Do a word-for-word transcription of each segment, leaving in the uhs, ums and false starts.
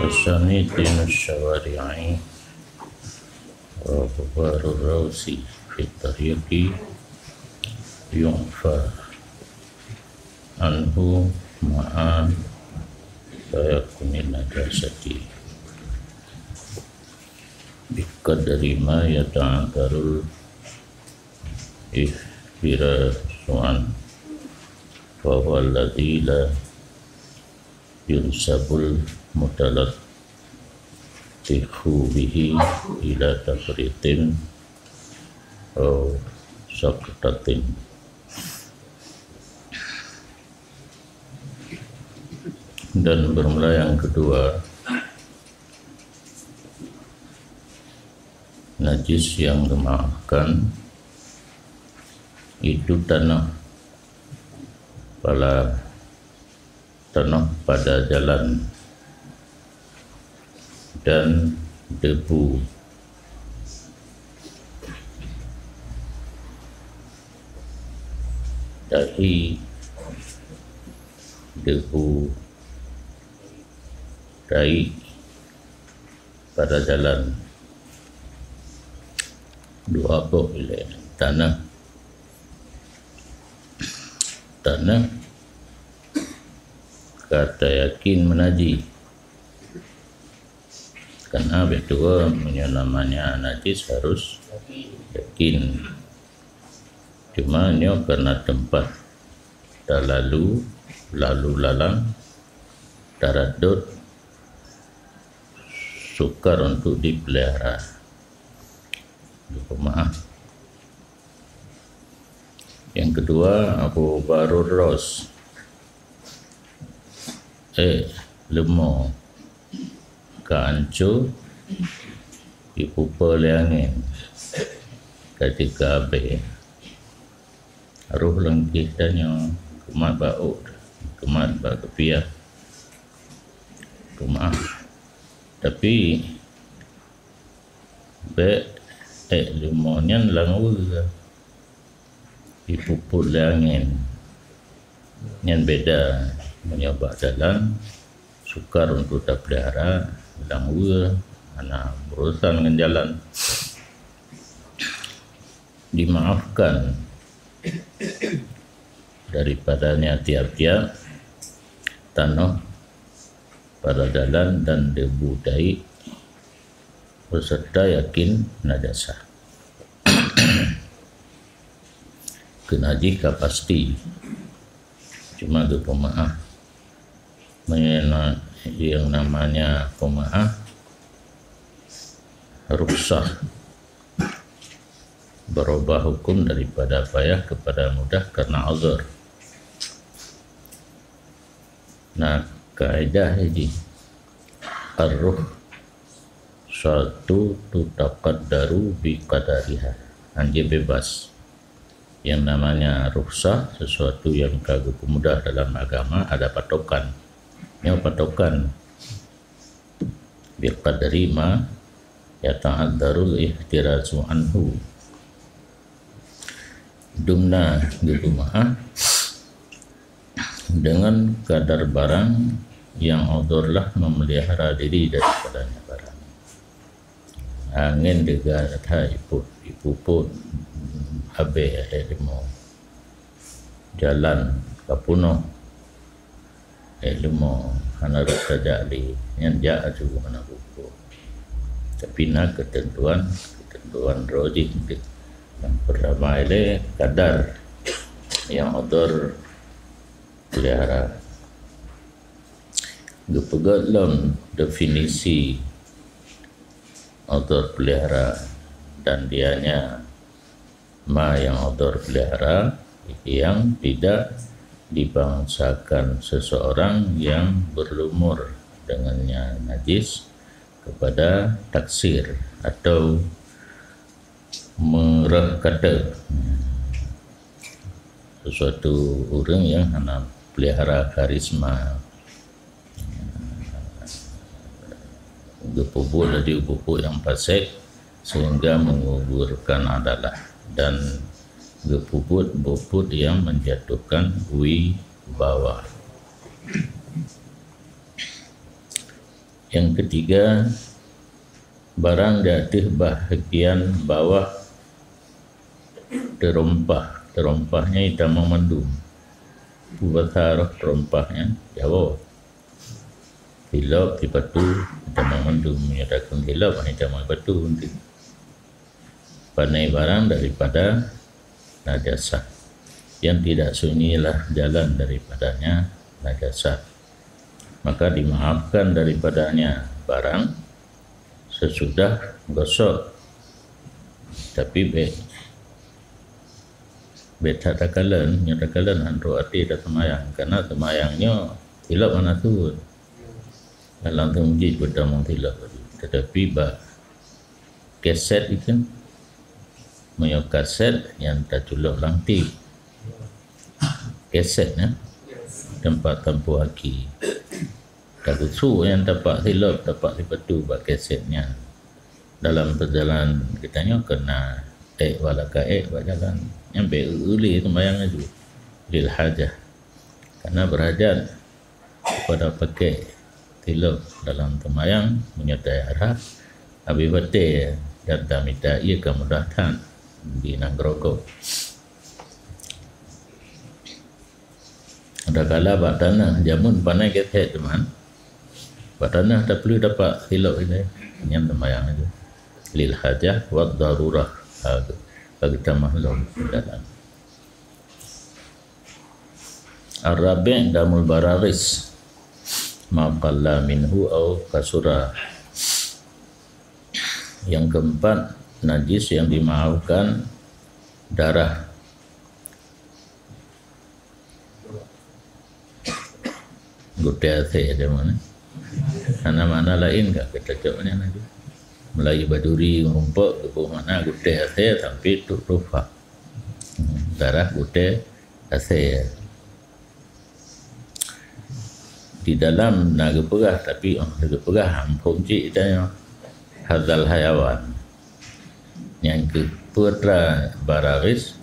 Samitin syawari'i wa kubarur rausi fit tariqi yu'fa anhu ma'a tayakunin najasati biqadri ma yata'addarul ihtirasu an, fa huwa alladzi la yunsabul mutalattifu bihi ila tafritin aw saqtatin. Dan bermula yang kedua, najis yang dimaafkan itu tanah pala tanoh pada jalan dan debu dahi, debu daik pada jalan. Dua boh ilée tanah, tanah ka tayakin meunajih. Karena betul meunyoe namanya najis harus yakin. Cuma nyoe karena tempat talalu, lalu lalang, taradud, sukar untuk dipelihara. Maaf. Yang kedua, aku baru ros. Eh, leumo ka ancô, jipupe lé angén, ka teuka abée. Roh langkeh tanyoe, keumat bak ôk, keumat bak keupiah, keumat. Tapi, bék ék leumo nyan lam weue, jipupot lé angén. Nyan beda, meunyoe bak dalan, sukar untuk tapelihara, lam weue, hana berurusan ngon jalan. Dimaafkan daripadanya tiap-tiap tanoh pada dalan dan debu daik beserta yakin najasah. Keu najih ka pasti, cuma geupeumaáh. Meunyoe na-, yang namanya peumaáh, rukhsah, berubah hukum daripada payah kepada mudah karena uzur. Nah, kaedah jih, ar-rukhsatu tutaqaddaru biqadariha. Hanjeuet bebas. Yang namanya rukhsah, sesuatu yang ka geupeumudah dalam agama, ada patokan. Nyoe patokan, biqadri ma yata'addarul ihtirazu anhu. Dumna geupeumaáh dengan kadar barang yang uzur lah memelihara diri daripadanya barang. Angén teuga that ipot, ipupot abée ék leumo. Jalan ka peunoh, ék leumo hana rot tajak lé, nyan jak aju hana buku. Tapi na keuteuntuan, keuteuntuan droe jih. Nyang peurtama ilée kadar nyang uzur peulihara. Geupeugét lom definisi uzur peulihara dan dianya ma nyang uzur peulihara yang tidak dibangsakan seseorang yang berlumur dengannya najis kepada taksir atau meureuh kata. Sesuatu ureuëng yang hana pelihara karisma, geupeubuet laju pupuk yang fasik sehingga menggugurkan adalah dan geupeubuet buet-buet yang menjatuhkan wibawa. Nyang ketiga, barang di ateueh bahagian bawah teurompah. Teurompah nyan itamong mandum. Peue basa roh teurompah nyan? Jawoe. Silop, sipatu, itamong mandum. Meunyoe takheun silop, hana itamong sipatu. Pandai barang daripada najasah. Yang tidak sunyilah jalan daripadanya najasah. Maka dimaafkan daripadanya barang sesudah gosok. Tapi bèk, bèk that takalon, nyoe takalon han trôk até taseumayang. Karena seumayang nyoe silop hana seuôt. Dalam teumeujiek beutamong silop tadi. Tetapi bak keset itu, meunyoe kaset nyang taculok lam tip. Keset, ya. Tempat tampu aki. Takusuk nyang tapak silop, tapak sipatu bak keset nyan. Dalam peurjalanan geutanyoe keu na ék wala ka ék bak jalan. Nyan bèk eu-eu lé seumayang laju. Lil hajah. Karena beurhajat kepada pakai silop dalam seumayang, meunyoe tayue rhah, habéh batée dan tamita ié ka mudah that di nanggroe gob. Adakala bak tanoh, jameun panai keset teuma, bak tanoh tapeuleueh tapak silop ilée, nyan seumayang laju. Lil hajah wad darurah, ha, bagi tamah lom dalam. Ar-rabi' damul baraghis ma qalla minhu au kasura. Yang keempat, najis yang dimaafkan darah. Gutée asée, ada mana? Hana makna laén ka, kita cok nyan laju. Meulayu baduri, meureumpok, geuboh makna gutée asée sampai trôk rufa. Darah gutée asée. Di dalam na geupeugah, tapi, oh, geupeugah, ampôn cit tanyoe. Hadzal hayawan. Nyang keu peue atra baraghis,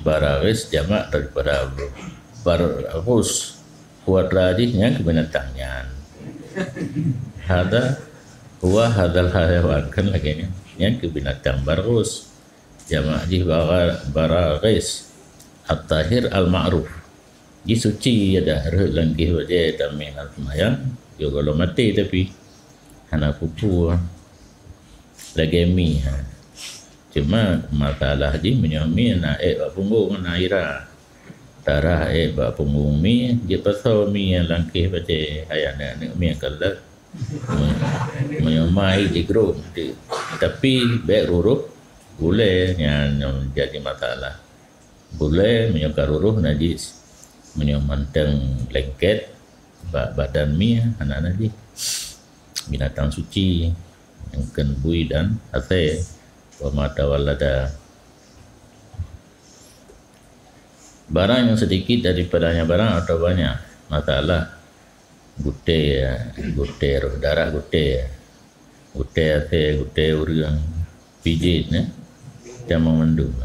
baraghis jamak daripada barghus. Peue atra jih nyang keu binatang nyan. Hadza huwa hadzal hayawan, kan lagée nyan. Nyang keu binatang barghus. Jamak jih bara-, baraghis. At-tahir al-ma'ruf. Jisuci adak rhot lam gèh bajèe tamè lam seumayang, jeuet gohlom maté tapi hana peue-peue. Lagèe mi, ha. Cuma masalah jih meunyoe mi na èk bak punggong, na ira. Tarah èk bak punggong mi, jipasoe mi lam gèh bajèe, hai aneuk-aneuk mi kalon. Meunyoe ma jigrôp, tapi bèk rurôh gulèe, nyan nyang jadi masalah. Bulèe meunyoe ka rurôh najis, meunyoe mantong lengket bak badan mi hana najis. Binatang suci, nyang kheun bui dan asèe, wa ma tawallada. Barang nyang sedikit daripadanya barang atau banyak, masalah gutèe, gutèe roh darah gutèe, gutèe asèe, gutèe ureueng, pijit, eh, tamong mandum.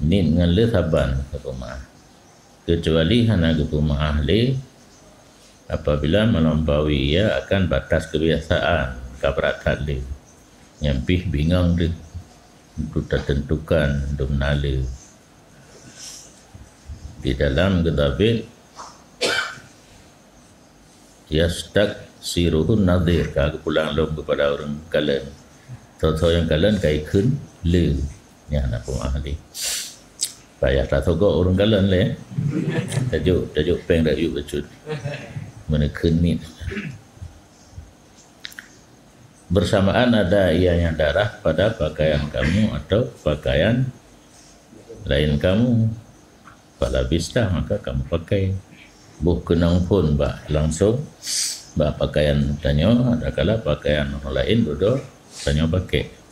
Niet ngon le saban geupeumaáh. Keucuali hana geupeumaáh lé apabila melampaui ia akan batas kebiasaan, ka brat that lé. Nyan pih bingong deuh, untuk tatentukan dum na le. Di dalam geudabet, yastaksiruhun nadhir, ka geupulang lom keupada ureueng kalon. Soe-soe nyang kalon ka jikheun le, nyan na peumaáh lé. Payah tasogok ureueng kalon lé. Tajok, tajok péng rayeuk bacut. Meunekheun niet. Bersamaan ada ianya darah pada pakaian kamu atau pakaian laén kamu. Falabista, maka kamu pakai. Boh keunong phôn bak langsông bak pakaian tanyoe, adakala pakaian ureueng laén dudoe tanyoe pakai.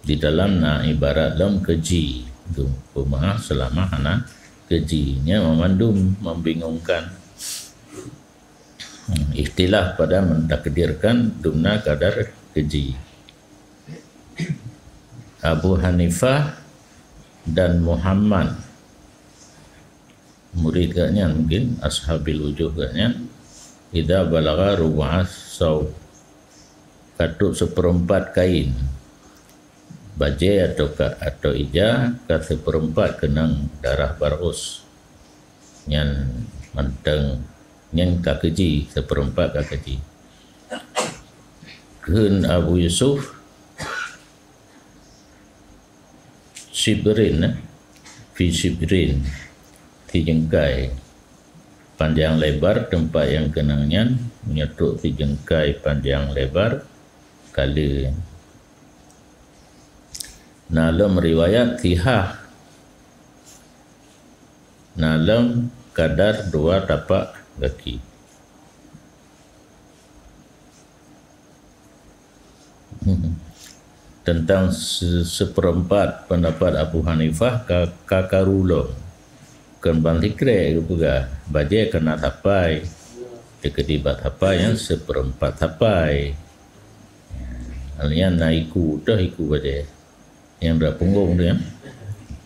Di dalam na ibarat lom keuji, geupeumaáh seulama hana keuji. Nyan mandum membingungkan. Hmm, ikhtilaf pada mentakdirkan dumna kadar keuji. Abu Hanifah dan Muhammad murid geuh nyan mungkin, ashabil wujuh geuh nyan, idza balagha rubu'a saub, ka trok seupeureuempat kain, bajée atau ka, atau ija ka seupeureuempat keunong darah barghus. Nyan mantong, nyan ka keuji, seupeureuempat ka keuji. Kheun Abu Yusuf, sibrin, eh, fi sibrin, sijeungkai panjang lebar teumpat nyang keunong nyan, meunyoe trok sijeungkai panjang lebar, ka lheueh. Na lom riwayat sihah, na lom kadar dua tapak gaki. Teuntang se-, seupeureuempat peundapat Abu Hanifah ka, ka karu lom. Kon ban sikrek geupeugah, bajée ka na sapai, teukeudi bak sapai nyan seupeureuempat sapai. Nyan na iku, toh iku bajée. Nyang bak punggong tu nyan,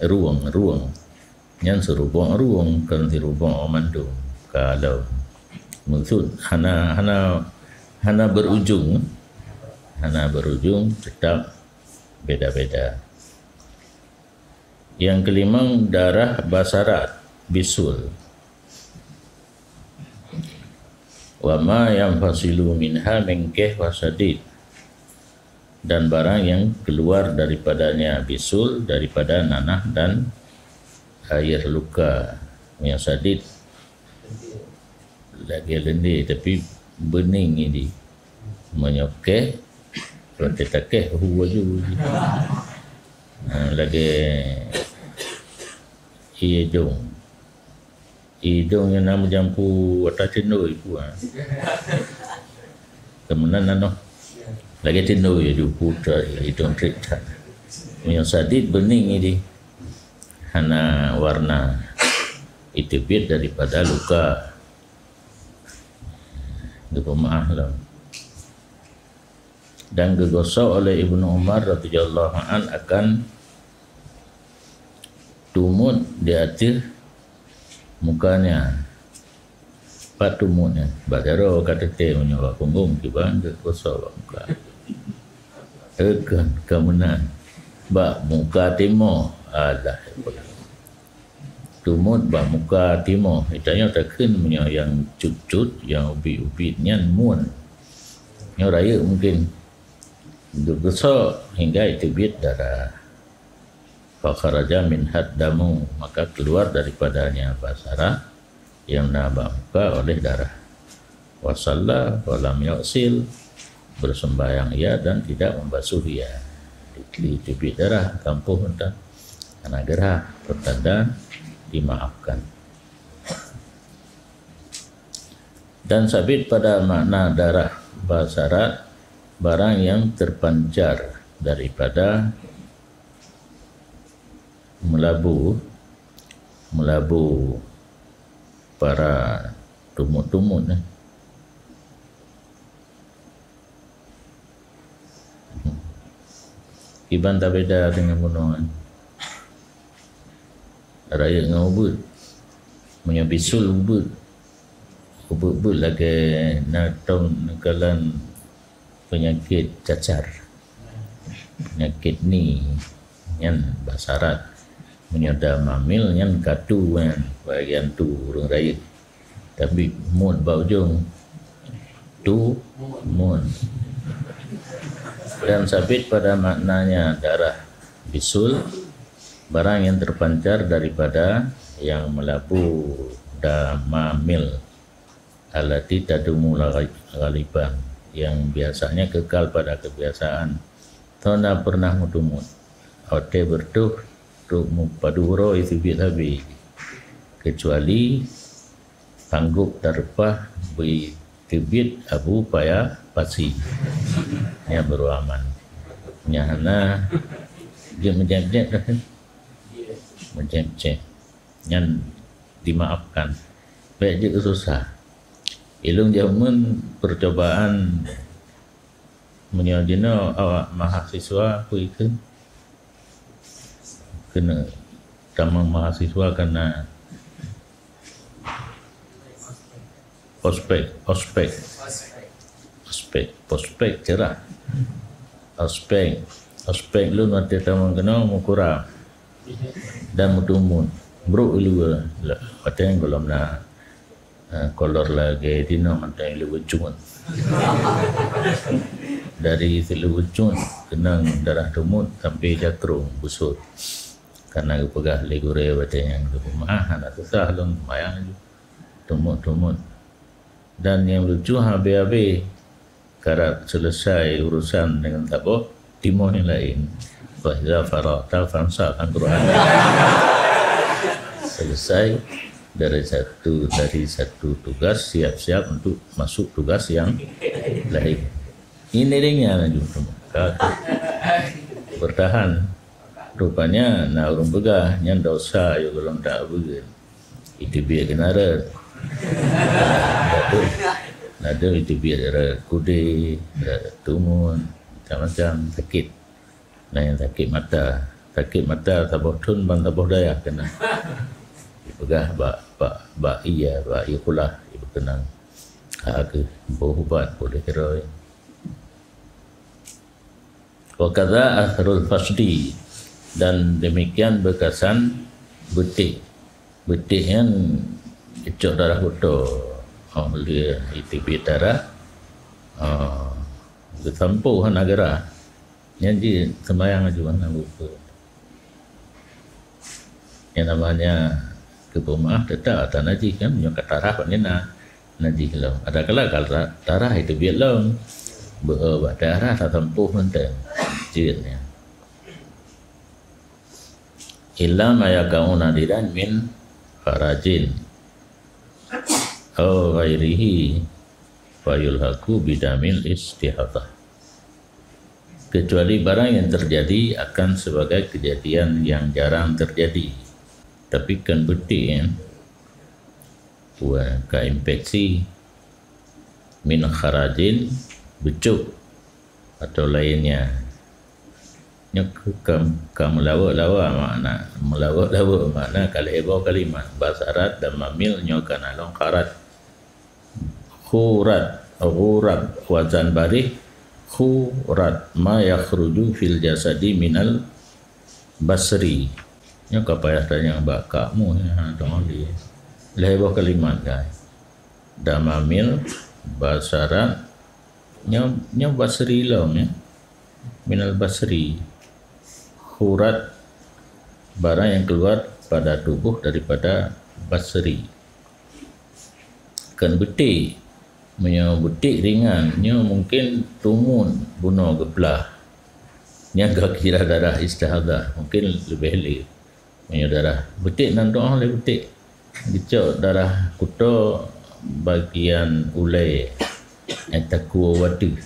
rueng, rueng. Nyan sirubok rueng, kon sirubok mandum. Kalau maksud hana, hana, hana berujung, hana berujung, tetap beda-beda. Nyang keulimong, darah basarat, bisul. Wa ma yanfasilu minha min kaih wa sadid. Dan barang yang keluar daripadanya, bisul, daripada nanah dan air luka. Yang sadid lagée leundée, tapi beuning ini. Meunyoe kaih, kalau kita kaih, hu laju. Ha, lagée ié jong. Idong nyang na meujampu ata cindoi pue. Teumeunan nanoh. Lagée cindoi laju putra idong trik that. Meunyoe sadid beuning idi. Hana warna. Iteubiet daripada luka. Geupeumaáh lom. Dan geugosok oleh Ibnu Umar radhiyallahu an akan tumut di ateueh mukanya. Pat tumut nyan? Bak jaroe ka teuntée meunyoe bak punggong kiban geugosok bak muka. Eukon ka meunan bak muka timoh. Alah, tumut bak muka timoh. Tanyoe takheun meunyoe nyang cut-cut, nyang ubit-ubit nyan mun. Nyoe rayeuk mungken. Geugosok hingga iteubiet darah. Fa kharaja minhad damu, maka keluar daripadanya basarah yang na bak muka oleh darah. Wa shalla wa lam yaghsil, bersembahyang ia dan tidak membasuh ia. Di, diteubiet darah, tampoh mantong hana geurhah, pertanda dimaafkan. Dan sabit pada makna darah basarat, barang yang terpancar daripada meulabu, meulabu para tumut-tumut, eh. Kiban tabeda deungon bunoe, eh. Rayeuk ngon ubeut. Meunyoe bisul ubeut, ubeut-ubeut lagée na tom neukalon peunyakét cacar, peunyakét ni, nyan basarat. Meunyoe damamil nyan katu nyan, bagian tu ureuëng rayeuk. Tapi mut bak ujong tu mut. Dan sabit pada maknanya darah bisul, barang yang terpancar daripada yang meulabu damamil. Allati tadumu la-, ghaliban, yang biasanya kekal pada kebiasaan. Tona pernah meutumut. Watée beureutoh trok mupadu uroe iteubiet sabe. Kecuali tanggôb tareupah beuteubiet abu paya pasi. Nyan baru aman. Nyan hana jeuet meujép-jép dah. Meujép-jép. Nyan dimaafkan. Bék jeuet susah. Ilong jameun percobaan meunyoe jinoe awak mahasiswa peue ikheun. Keuneuk tamong mahasiswa kana Ospek, ospek. Ospek, ospek cerah. Ospek, ospek lôn watèe tamong keunoe meukurang dan meutumut. Brok i luwa, watèe gohlom na, eh, kolor lagèe tinoe mantong i luwa cungut. Dari siluwa cungut keunong darah tumut sampai jakrong busut. Karena geupeugah lé gurèe watèe nyan geupeumaah, hana susah lôn seumayang laju. Tumut-tumut. Dan nyang lucu, habéh-habéh karab seuleusai urusan deungon saboh, timoh nyang laén. Fa iza faraghta fansab, Al-Quran. Seuleusai dari satu, dari satu tugas, siap-siap untuk masuk tugas yang laén. Ini ringan laju. Bertahan. Rupanya na ureueng peugah, nyan dosa, yôh gohlom tak beuet. Iteubiet keunan rot. Ladôm, ladôm iteubiet rot kudé, rot tumut, macam-macam sakét. Na nyang sakét mata. Sakét mata saboh thôn ban saboh dayah keunan. Ipeugah bak, bak, bak ie, bak ie kulah, ipeugah keunan. Ka keuh boh ubat, boh lheueh rhoi. Wa kadza atharul fasdi, dan demikian beukasan beuték. Beuték nyan geucok darah kuto. Oh, lheueh iteubiet darah, ah, geusampoe hana geurah. Nyan jih seumayang laju hana buku. Nyang namanya geupeumaah teutap ata najih kan, nyoe ka tarah kon na najih lom. Adakala ka ta-, tarah iteubiet lom. Beu bak tarah tasampôh mantong. Jeuet nyan. Illa ma yakau nadiran min kharajin au ghairihi fayulhaqu bidamil istihadah. Kecuali barang yang terjadi akan sebagai kejadian yang jarang terjadi. Tapi kan beuték, ya. Wah, ka infeksi min kharajin, beucok atau lainnya. Nyoe ka, ka meulawok-lawok makna, meulawok-lawok makna ka lhèe boh kalimat. Basarat dan mamil nyoe ka na lom kharaj. Khurat, ghurab, wazan barih, khurat, ma yakhruju fil jasadi minal basri. Nyoe ka payah tanyong bak kamu, ya, ha, tengok di. Lhèe boh kalimat, guys. Damamil, basarat, nyoe, nyoe basri lom, ya. Minal basri. Khurat, barang yang keluar pada tubuh daripada basri. Kon beuték. Meunyoe beuték ringan, nyoe mungken tumut bunoe geuplah. Nyan ka kira darah istihadah, mungken leubeh lé. Meunyoe darah beuték nan doh lé beuték. Geucok darah kuto bagian ulèe, nyang takue watèe.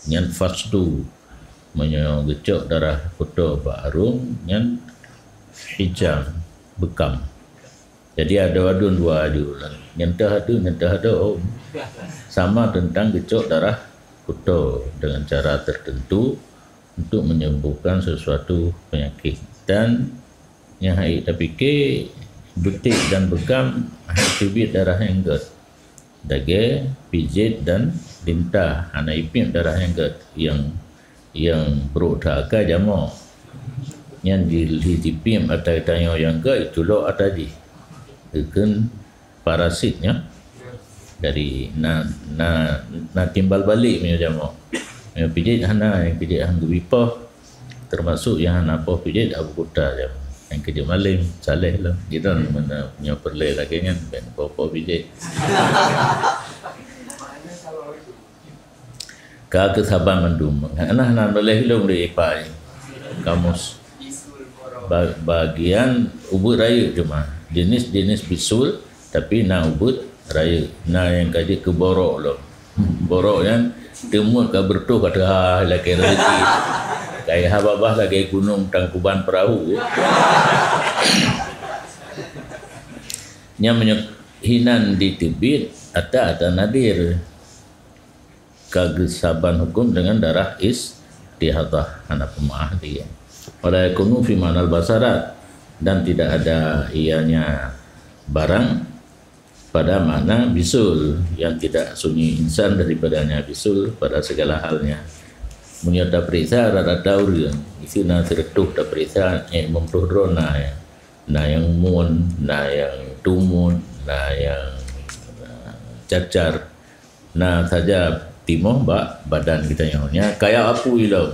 Nyan fasdu. Meunyoe geucok darah kuto bak arung, nyan hijam, beukam. Jadi adoe aduen dua aju. Nyan teuh adoe, nyan teuh adoe. Sama teuntang geucok darah kuto dengan cara tertentu untuk menyembuhkan sesuatu penyakit. Dan nyang hana tapike, beuték dan beukam hana teubiet darah nyang gèt. Lagèe pijét dan lintah hana ipiep darah nyang gèt, nyang, nyang brôk that ka jamok. Nyan jih lheueh jipiep ata tanyoe nyang gèt, itulok ata jih. Geukheun parasit nyan. Jadi na, na, na timbal balik meunyoe jamok. Meunyoe pijét hana, nyang pijét han geubipoh. Teumasok nyang hana poh pijét Abu Kuta nyan. Nyang keujeuet malem, saleh lom. Jidon meunyoe peureulèe lagèe nyan, bèk poh-poh pijét. Ka keusaban mandum. Hana, hana lé lôn di ipai kamus. Ba-, bagian ubeut rayeuk cuma. Jenis-jenis bisul, tapi na ubeut rayeuk. Na nyang ka jeuet keu borok lom. Borok nyan teumut ka beureutoh ka teuhah lakèe raseuki. Ka iha babah lagèe gunong Tangkuban Perahu. Nyan meunyoe hinan jiteubiet ata-ata nadir. Ka geusaban huköm deungon darah istihadah, hana peumaáh lé. Wala yakunu fi ma'nal basarat, dan tidak ada ianya barang Pada makna bisul, yang tidak sunyi insan daripadanya bisul pada segala halnya. Meunyoe tapeuriksa rata-rata ureuëng, isi na sireutôh tapeuriksa, eh, limong ploh droe na, ya. Na nyang mun, na nyang tumut, na nyang, ah, cacar. Na saja timoh bak badan geutanyoe. Nyan kayak apui lom.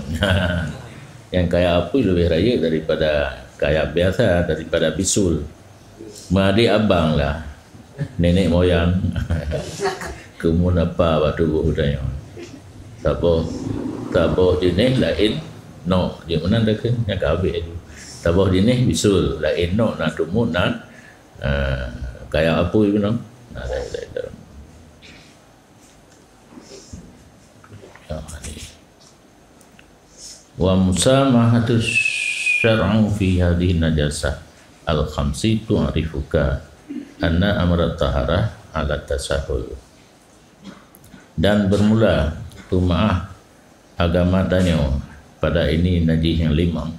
Nyang kayak apui leubeh rayeuk daripada kayak biasa, daripada bisul. Meuadik abang lah. Nenek moyang. Keumun apa bak tuboh geutanyoe. Saboh, saboh jeuneh laén nok. Jeuet meunan takheun, nyan ka habéh laju. Saboh jeuneh bisul, laén nok, na tumut, na, ah, kayak apui pih nyan. Nah, laén, laén, laén. Wa musamahatus syar'u fi hadhihi najasah al-khamsi tu'rifuka anna amra taharah ala tasahul. Dan bermula peumaáh agama tanyoe pada ini najih nyang limong.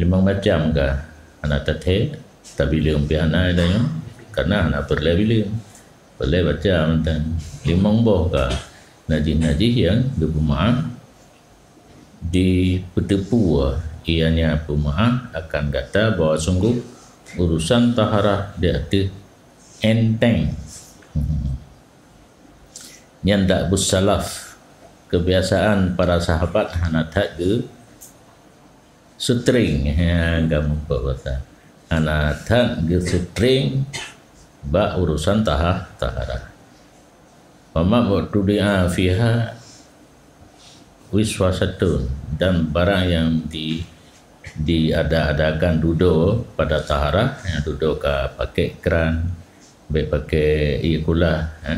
Limong macam ka, hana tathèe tabileueng pih hana tanyoe, karena hana peureulèe bileueng. Peureulèe baca mantong. Limong boh ka najih-najih nyang geupeumaáh, dipeuteupeue ianya peumaáh akan gata bahwa sungguh urusan taharah di ateueh enteng. Hmm. Nyan da'bus salaf, kebiasaan para sahabat hana that geu- Seutring, ha, kamoe peuet basa. Hana that geuseutring bak urusan taha-, taharah. Wa ma tudi'a fiha wiswasatun, dan barang yang di, diada-adakan dudoe pada taharah, nyang dudoe ka pakai kran, bèk pakai ié kulah, ha.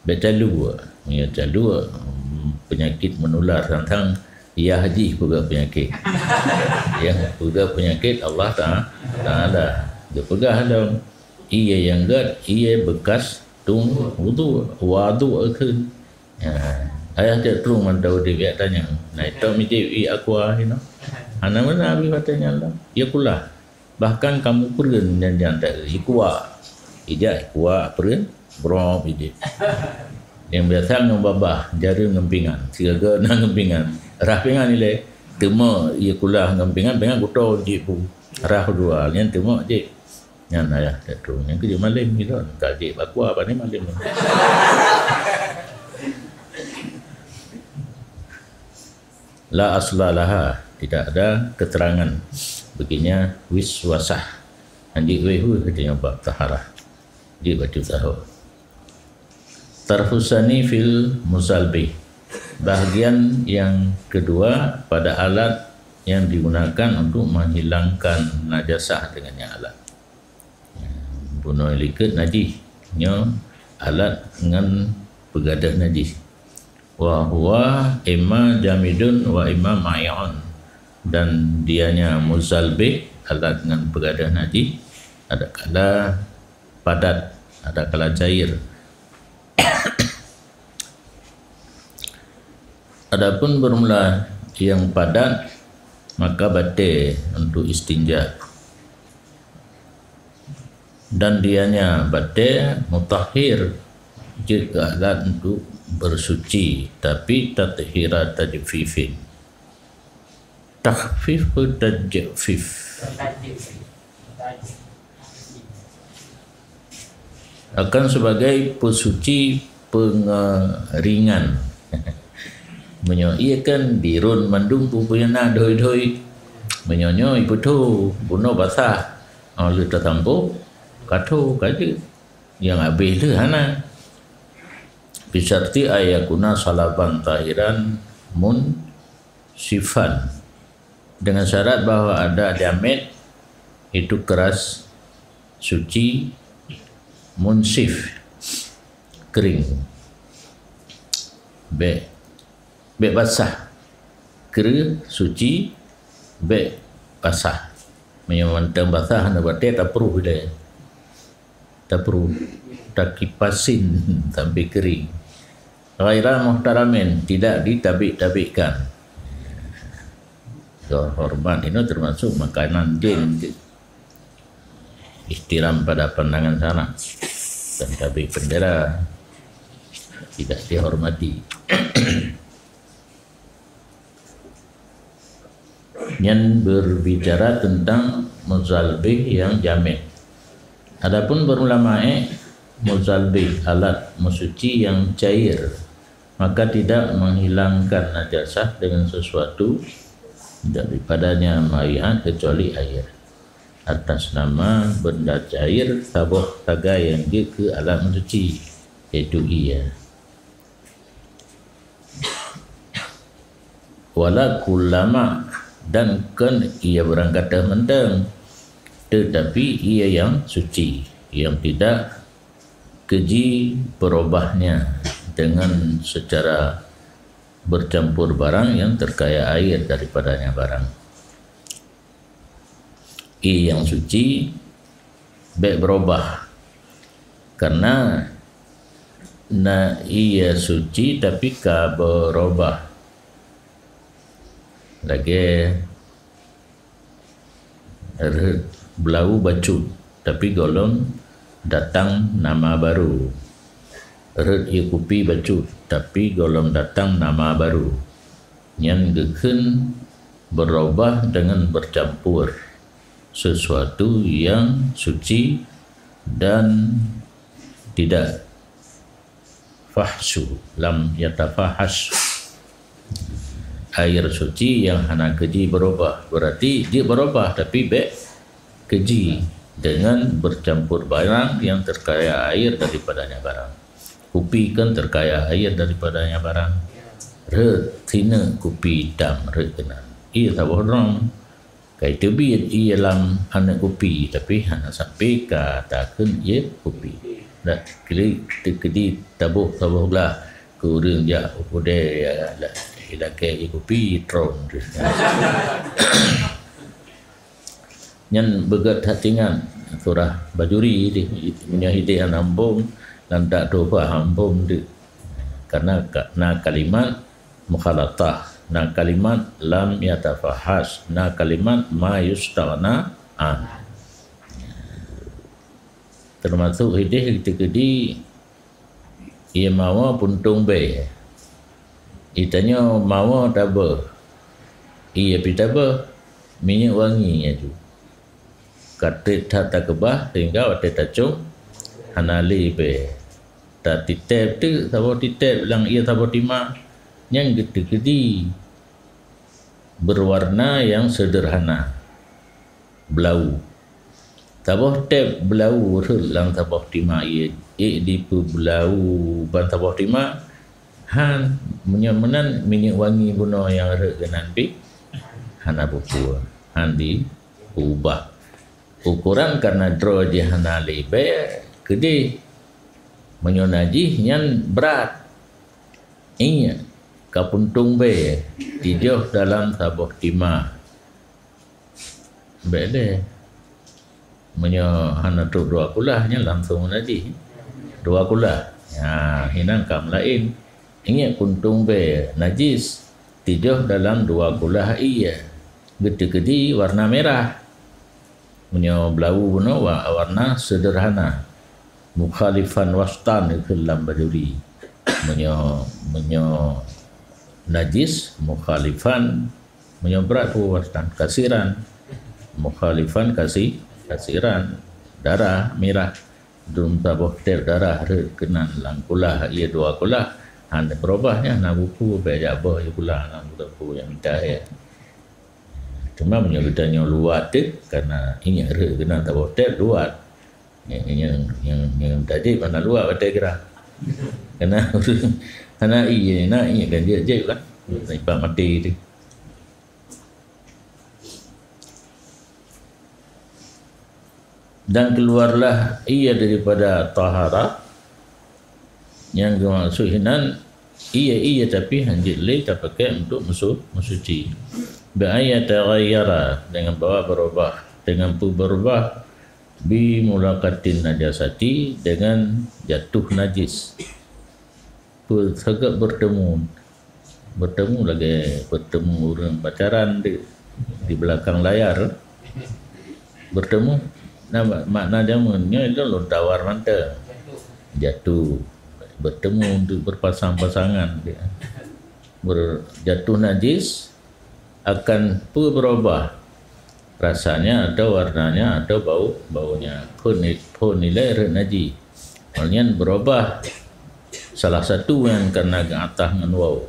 Bèk caluek. Ya, caluek, hmm, penyakit menular, tang-tang yah jih peugah penyakit. Nyang peugah penyakit Allah Ta-, Taala. Geupeugah lom, ié nyang gèt, ié bekas tueng wudhu, wadhu kheun. Ya, ayah cit trueng mantong udép, jak tanyong. Na itôb mijieb ié aqua inoe. Hana meunan abéh watèe nyan lom. Ié kulah. Bahkan kamoe peureun nyan-nyan ta-, ikuak. Ijak ikuak peureun, brôb ijak. Nyang biasa ngon babah, jareung ngon pingan. Sigaga na ngon pingan. Rhah pingan ilèe. Teuma ié kulah ngon pingan, pingan kuto jih bu. Rhah dua, nyan teuma jih. Nyan ayah tak tu. Nyang keujeuet malém gitu. Ka jih bakua apa ni malém. La asla laha, tidak ada keterangan baginya wiswasah. Hanjeuet wéh-wéh geutanyoe bab taharah. Jeuet bacut sahoe. Tarfusani fil muzalbih. Bahagian yang kedua pada alat yang digunakan untuk menghilangkan najasah dengannya alat. Bunoe likot najih. Nyoe alat ngon peugadôh najih. Wa huwa imma jamidun wa imma ma'i'un. Dan dianya muzalbih, alat ngon peugadôh najih, adakala padat, adakala cair. Adapun bermula yang padat, maka batèe untuk istinja. Dan dianya batèe mutahhir, jeuet keu alat untuk bersuci, tapi tathhira tajfifin. Takhfif atau tajfif? Akan sebagai peusuci peungeringan. Meunyoe ié kan dirôn mandum peue-peue nyang na doi-doi. Meunyoe nyoe ipeutho, bunoe basah. Oh, lheueh tasampôh, katho, ka jeuet. Nyang abéh lheueh hana. Bisyarti an yakuna salaban tahiran mun sifan, dengan syarat bahwa ada jamid, itu keras, suci, munsif, kering. Bèk, bèk basah. Keu, suci, bèk basah. Meunyoe mantong basah, hana batèe tapruh ilèe. Tapruh, takipasin sampai kering. Ghaira muhtaramin, tidak ditabik-tabikkan. Hormat ini termasuk makanan jin. Ihtiram pada pandangan syarak. dan tabik bendera tidak dihormati. Nyan berbicara tentang muzalbih yang jamid. Adapun beureulah ma'é, muzalbih, alat meusuci yang cair, maka tidak menghilangkan najasah dengan sesuatu daripadanya mai'an kecuali air. Atas nama benda cair, saboh tagai nyang jeuet keu alat meusuci, yaitu ie. Wala kullama, dan kon ie barang gatéh mantong, tetapi ie nyang suci, nyang tidak keji berubahnya dengan secara bercampur barang yang terkaya air daripadanya barang. Ie nyang suci bék berubah, karena na ie suci tapi ka berubah. Lagée rhot blau bacut, tapi gohlom datang nama baru. Rhot ie kupi bacut, tapi gohlom datang nama baru. Nyan geukheun berubah dengan bercampur sesuatu yang suci dan tidak fahsyu, lam yatafahasy. Air suci yang hana keji berubah, berarti jeuet berubah, tapi bék keji dengan bercampur barang yang terkaya air daripadanya barang. Kupi kan terkaya air daripadanya barang. Rhot, sineuk kupi itam rhot keunan. Ie saboh droe. Kai teubiet ie lam aneuk kupi, tapi hana sampai ka takheun ie kupi. Dak klik teukeudi taboh saboh glah keu ureueng jak u keudè, ya, dak ilakée ie kupi, trom tu. Nyan beugét that ingat surah Bajuri deh, meunyoe hideh hana muphom, lantak tuha hana muphom deh. Karena ka-, na kalimat mukhalatah, na kalimat lam yatafahasy, na kalimat ma yustaghna an. Teumasok hideh teukeudi ie mawoe puntông bèe. Geutanyoe mawoe tabeuh, ie pih tabeuh, minyeuk wangi aju. Ka trép that takeubah sehingga watèe tacöm hana lé bèe. Tatitép teuk saboh titép lam ie saboh tima, nyan geuteukeudi berwarna yang sederhana, blau. Saboh tép blau rhot lam saboh tima ie, ék dipeublau ban saboh tima, han, meunyoe meunan minyeuk wangi bunoe nyang rhot keunan pih hana peue-peue, han di ubah. Ukoran kareuna droe jih hana lé bèe keudeh. Meunyoe najih nyan brat, ingat ka puntông bèe, tijoh dalam saboh tima. Bèk lé. Meunyoe hana trok dua kulah, nyan langsông najih. Dua kulah. Ha, hinan ka meulaén. Ingat puntông bèe najis, tijoh dalam dua kulah ie. Geuteukeudi warna mirah. Meunyoe blau bunoe wa-, warna sederhana. Mukhalifan wastan geukheun lam Bajuri. Meunyoe, meunyoe najis, mukhalifan, meunyoe brat peue wastan, kasiran. Mukhalifan kasi-, kasiran. Darah mirah. Dum saboh tép darah rhot keunan lam kulah ie dua kulah. Hana beurubah nyan, hana buku, bèk jak boh ie kulah, hana buku nyang mita ie. Teuma meunyoe geutanyoe luwat teuk, kareuna ingat rhot keunan saboh tép luwat. Nyang, nyang, nyang, nyang tajép hana luwat watèe geura. Kareuna ureueng hana ie, na ie kan jép-jép kan. Ipak maté teuh. Dan keluarlah ia daripada taharah. Nyang geumaksud hinan, ie-ie tapi hanjeuet lé tapakai untuk meusu-, meusuci. Bi an yataghayyara, dengan bahwa berubah, dengan peue berubah, bi mulaqatin najasati, dengan jatuh najis. Peue, sagat bertemu. Bertemu lagèe bertemu ureueng pacaran di, di belakang layar. Bertemu, na ma-, makna jameun nyoe lôn tawar mantong. Jatuh, bertemu untuk berpasang-pasangan. Ber-, jatuh najis akan pe-, berubah rasanya atau warnanya atau bau, baunya. Phon ni-, phon nilai rhët najis. Nyan berubah salah satu nyang karena geuatah ngon wau.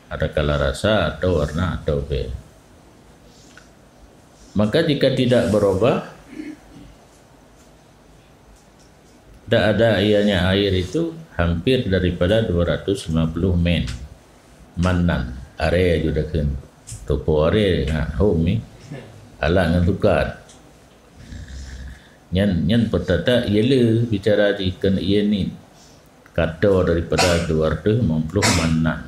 Adakala rasa atau warna atau bée. Maka jika tidak berubah, tak ada ianya air itu hampir daripada dua ratus lima puluh men. Mannan, aré ju dakheun. Tupo aré, ha, hom ni. Alat ngon sukat. Nyan, nyan peutata ié le bicara di kheun ié nit. Kato daripada dua ratus lima puluh mannan.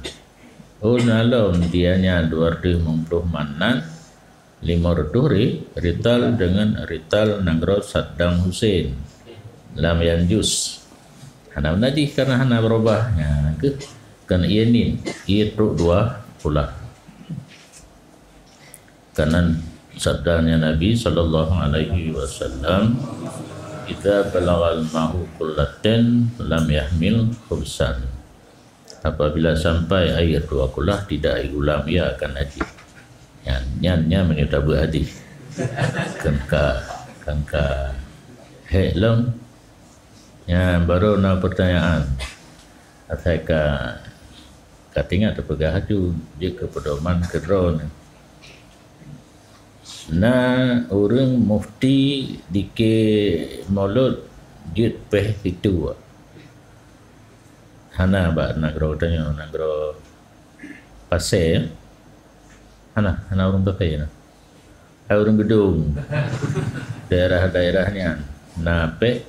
Oh, nalom dianya dua ratus lima puluh mannan, lima ratus ri-, rital dengan rital nanggroe Saddam Hussein. Lam yanjus. Hana najih karena hana berubah. Nya, keu, kan ié nit, ié trok dua pula. Karena sabdanya Nabi sallallahu alaihi wasallam, "Idza balagal ma'u qullatan lam yahmil khubsan." Apabila sampai air dua kulah, tidak ai gulam, ia akan najis. Nyan, nyan, nyan meunyoe tabeuet hadis. Kan ka, kan ka hék lom. Nyan baru na pertanyaan. Asai ka, ka teuingat teupeugah aju, jeuet keu peudoman keu droeneuh. Na ureuëng mufti dike mulod jeuet péh situek. Hana bak nanggroe tanyoe, nanggroe Pasé. Hana, hana ureuëng Pasé na. Hai ureuëng Geudong. Daerah-daerah nyan na péh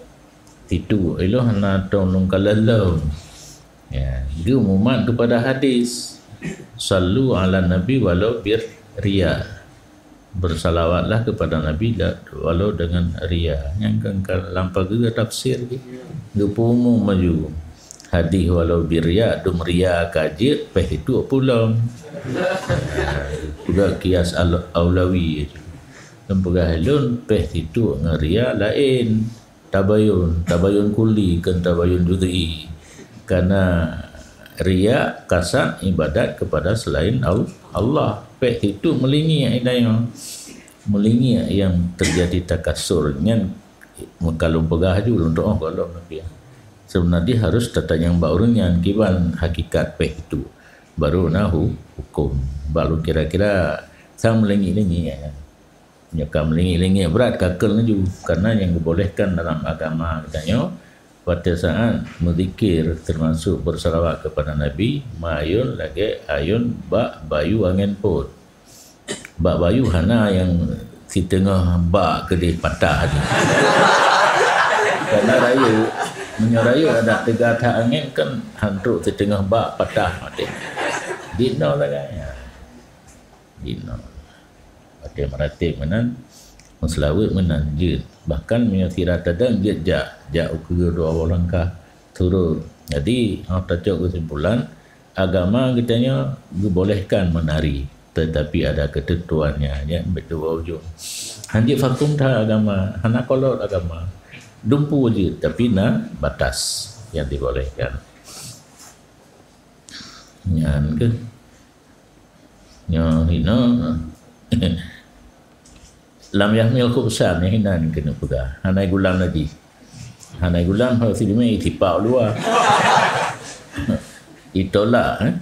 situek, ilôn hana tong lôn kalon lom. Ya, geumumat kepada hadis, "Sallu ala Nabi walau bir riya." Bersalawatlah kepada Nabi da-, walau dengan riya. Nyang kan ka lam pageue tafsir geuh. Geupeumu maju. Hadis walau bir riya, dum riya ka jeuet, péh situek pulom. Ya, peugah kias al-, aulawi. Lôn peugah lôn, péh situek ngon riya laén. Tabayun, tabayun kulli, kon tabayun juz'i. Karena riya, kasad, ibadat kepada selain Al-, Allah. Péh situek meulingiek tanyoe. Meulingiek nyang terjadi takasur nyan, meuka lôn peugah aju lôn tu'oh gohlom, tapi sebenarnya harus tatanyong bak ureuëng nyan kiban hakikat péh situek. Baru na hu-, huköm. Bak lôn kira-kira sang meulingiek-lingiek nyan. Nyoe ka meulingik-lingik brat ka kheun laju, karena nyang geubolehkan dalam agama geutanyoe, watée saát meuzikir, teumasok beusalawat keupada Nabi, mayôn lagée ayôn bak bayu angén pôt. Bak bayu hana nyang siteungoh bak keudeh patah jih. Karena rayeuk, meunyoe rayeuk adak teuga that angén kan hantrok siteungoh bak patah maté. Dinoe lagée nyan. Dinoe. Watée meuratéb meunan, meuseulaweuet meunan jeuet. Bahkan meunyoe sira tadong jeuet jak, jak ukeue dua boh langkah surot. Jadi, 'oh tacok keusimpulan, agama geutanyoe geubolehkan meunari, tetapi ada ketentuannya, ya, beutôi ujong. Hanjeuet vakum that agama, hana kolot agama. Dumpeue jeuet, tapi na batas yang dibolehkan. Nyan keuh. Nyoe hinoe. Lam yahmil khubsan, nyoe hinan keuneuk peugah. Hana gulam lagi. Hana gulam, hana sidimai itipak luwa. Ditolak, eh.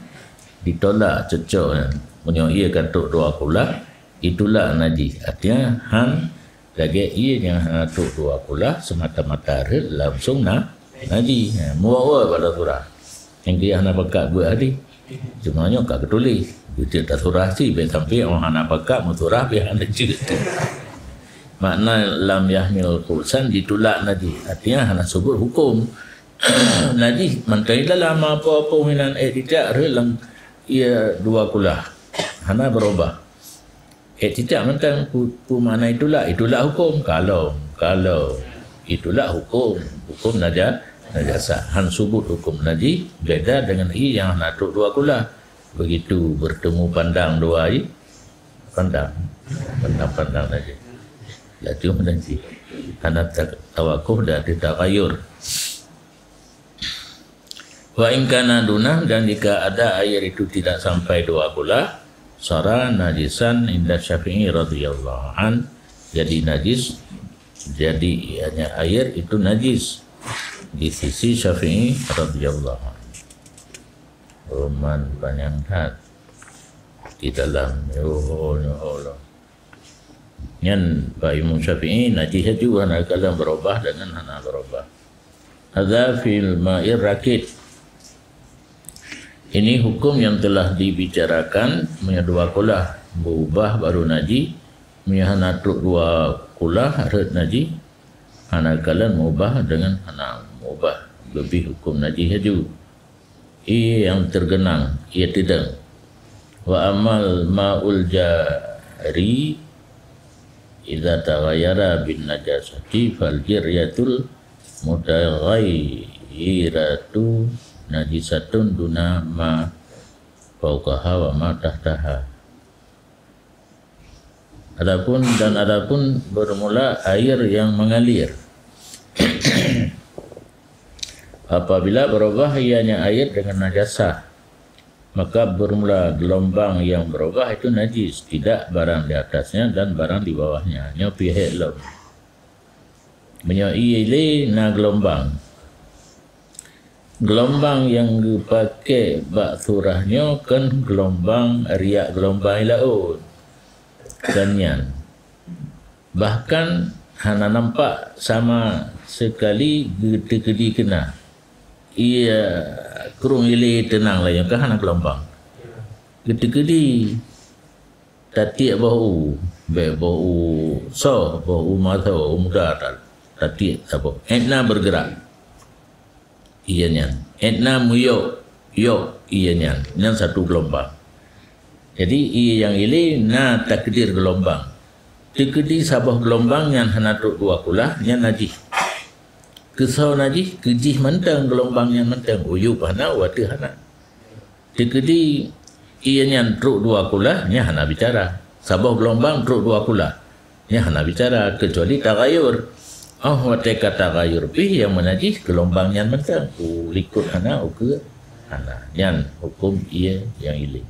Ditolak cocok nyan. Meunyoe ié ka trok dua kulah, itulak najih. Artinya, han Lagée ié nyang hana trok dua kulah, semata-mata rhët langsung na, najih. Ha, muwoe-woe bak surah. Nyang keu hana pakat buet hadih. Cuma nyoe ka geutuléh. Geucok tasurah cit, bèk sampai orang hana pakat meusurah, bèk hana jeuet. Makna lam yahmil khubsan ditulak najih. Artinya hana subut huköm. Najih mantong dalam apa-apa hinan, eh, tidak rhët lam ié dua kulah. Hana berubah. Eh, cicak mantong pu-, peue makna itulak? Itulak huköm. Kalon, kalon. Itulak huköm. Huköm naja-, najasah. Han subut huköm najih beda dengan ié nyang hana trok dua kulah. Begitu bertemu pandang dua ié, pandang. Pandang-pandang najih. Laju najih. Hana ta-, tawakuf dan ada tagayur. Wa in kana dunah, dan jika ada air itu tidak sampai dua kulah, sara najisan inda Syafi'i radhiyallahu an, jadi najis, jadi ianya air itu najis di sisi Syafi'i radhiyallahu an. Roman panyang that di dalam nyoho nyoho lo. Nyan bak Imam Syafi'i najih laju hana kalon berubah dengan hana berubah. Hadza fil ma'ir rakid. Ini hukum yang telah dibicarakan, meunyoe dua kulah berubah baru najih, meunyoe hana trok dua kulah rhot najih, hana kalon mengubah dengan hana mengubah, lebih hukum najih laju. Ie nyang tergenang, ie tideng. Wa amal ma'ul jari idza taghayyara bin najasati fal jaryatul mutaghayyiratu najisatun duna ma fauqaha wa ma tahtaha. Adapun, dan adapun bermula air yang mengalir. Apabila berubah ianya air dengan najasah, maka bermula gelombang yang berubah itu najis, tidak barang di atasnya dan barang di bawahnya. Nyoe pih hék lom. Meunyoe ie lé na geulumbang. Geulumbang nyang geupaké bak surah nyoe kon geulumbang riak geulumbang laôt. Kon nyan. Bahkan hana nampak sama sekali geuteukeudi keunan. Ie krueng ilé teunang lagée nyoe ka hana geulumbang. Geuteukeudi. Tatiek boh u, bék boh u soh, boh u masoe, u muda ta-, tatiek saboh. Étna bergerak. Ie nyan. Étna meuyok, yok ie nyan. Nyan satu geulumbang. Jadi, ie nyang ilé na takdir geulumbang. Teukeudi saboh geulumbang nyan hana trok dua kulah, nyan najih. Keusoe najih, keujih mantong geulumbang nyan mantong. Uyueb hana, watée hana. Teukeudi ie nyan trok dua kulah, nyan hana bicara. Saboh geulumbang trok dua kulah, nyan hana bicara, keucuali taghayur. Oh, watée ka taghayur pih nyang meunajih geulumbang nyan mantong. U likot hana, ukeue hana. Nyan huköm ie nyang ilé.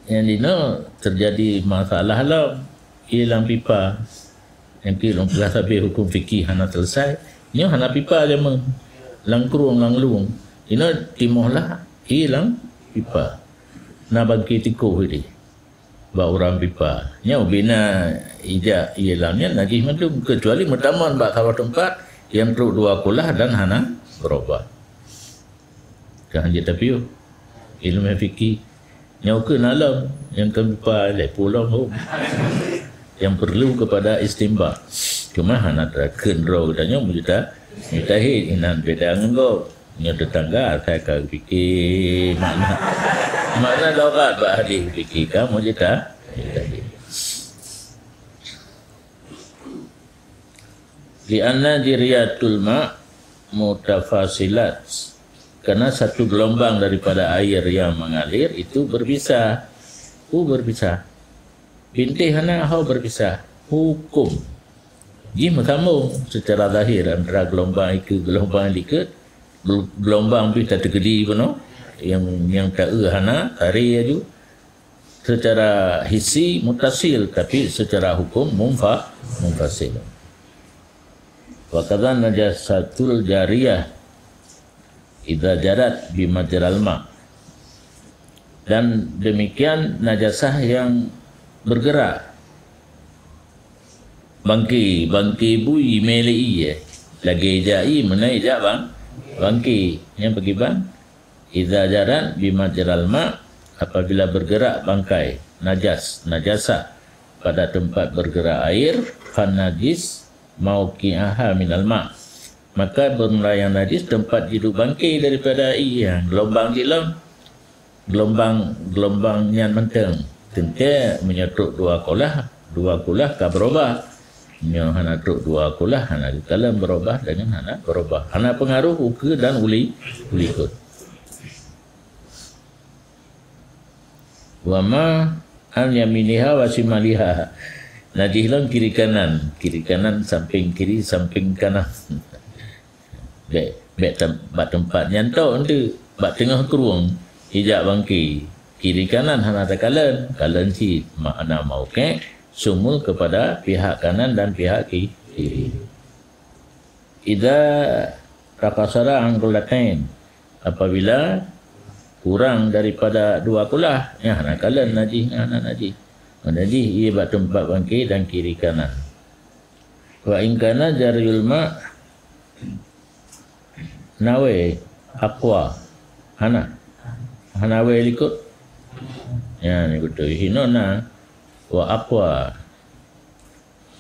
Nyang dinoe teujadi masalah lom, ie lam pipa. Nyang keuh lôn peugah sabe huköm fikih hana selesai. Nyoe hana pipa jameun. Lam krueng, lam lueng. Inoe timoh lah ie lam pipa. Na bangke tikoh ideh bak uram pipa. Nyoe bina ijak ie lam nyan najih mandum, keucuali meutamong bak saboh teumpat nyang trok dua kulah dan hana beurubah. Ka hanjeuet tapiôh. Ileumèe fikih. Nyoe keuh na lom, nyang kon lupa lé pulang hom. Nyang perlu kepada istinbat. Cuma hana takheun droe geutanyoe mujta-, mujtahid, inan beda ngon gob. Nyoe tetangga asai ka geupike makna. Makna logat bak hadis geupike ka mujta-, mujtahid. Lianna jariyatul ma' mutafasilat. Karena satu gelombang daripada air yang mengalir itu berpisah. U berpisah. Bintéh hana ho berpisah. Hukum. Jih meusambong secara zahir antara gelombang ikeu gelombang likot. Gel-, gelombang pih tateukeudi bunoe. Nyang, nyang taeu hana, tari laju. Secara hissi mutasil, tapi secara hukum munfa-, munfasil. Wa kadza najasatul jariyah idza jarat bi majral ma'. Dan demikian najasah yang bergerak. Bangke, bangke bui mé lé ie. Lagée jak ie, meunan jak bang-, bangke. Nyang pakiban? Idza jarat bi majral ma', apabila bergerak bangkai, najas, najasah, pada tempat bergerak air, fan najis mauqi'aha minal ma'. Maka bermula nyang najis tempat jiduek bangke daripada ie, gelombang jih lom. Gelombang, gelombang nyan mantong. Teuntée meunyoe trok dua kulah, dua kulah ka beurubah. Nyoe hana trok dua kulah, hana geukalon beurubah deungon hana beurubah. Hana peungaruh ukeue dan uli-, ulikot. Wa ma an yaminiha wa simaliha. Najih lom kiri kanan, kiri kanan, samping kiri, samping kanan. Bèk, bèk tem-, bak teumpat nyan tok eunteuk, bak teungoh krueng, ijak bangke. Kiri kanan hana takalon, kalon cit, makna mauqi' sumul kepada pihak kanan dan pihak ki-, kiri. Idza taqassara an qullatain, apabila kurang daripada dua kulah, nyan hana kalon najih, nyan hana najih. Najih ie bak teumpat bangke dan kiri kanan. Wa in kana jaryul ma' nahwa aqwa. Hana. Hana nahwa likot. Nyan beutôi. Hinoe na wa aqwa.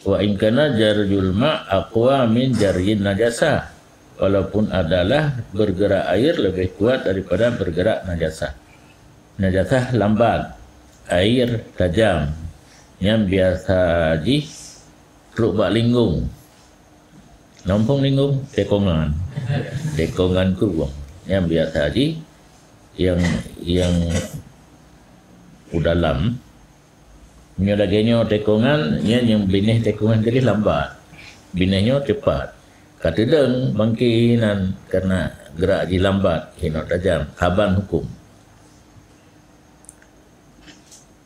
Wa in kana jaryul ma' aqwa min jaryin najasah. Walaupun adalah bergerak air lebih kuat daripada bergerak najasah. Najasah lambat, air tajam. Nyan biasa jih trok bak linggong. Nompong linggong, tekongan. Tekongan krueng. Nyan biasa jih nyang, nyang u dalam. Nyoe lagèe nyoe tekongan, nyan nyang binéh tekongan tadi lambat. Binéh nyoe cepat. Ka teudong bangke nan karena gerak jih lambat, hinoe tajam, saban huköm.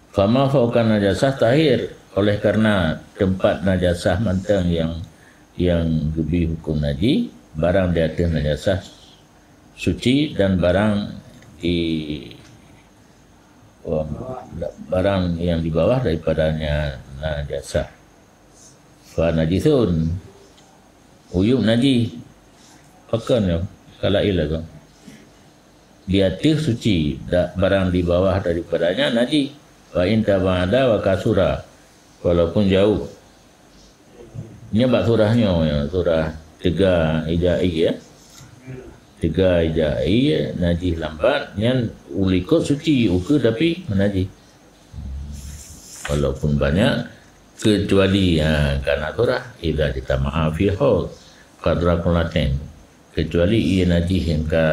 Fama fauqa najasah tahir, oleh karena teumpat najasah mantong nyang, nyang geubi huköm najih, barang di ateueh najasah suci dan barang di, barang nyang di bawah daripadanya najasah. Fa najisun, uyueb najih. Pakon nyoe? Ka laén lagèe. Di ateueh suci, da-, barang di bawah daripadanya najih. Wa in taba'ada wa kasura, walaupun jauh. Nyoe bak surah nyoe, ya, surah teuga ija ie, ya. Teuga ija ie, najih lambat, nyan u likot suci, ukeue tapi najih. Walaupun banyak, kecuali, ha, kana surah, idza ijtama'a fi haud qadra qullatain. Kecuali ie najih nyang ka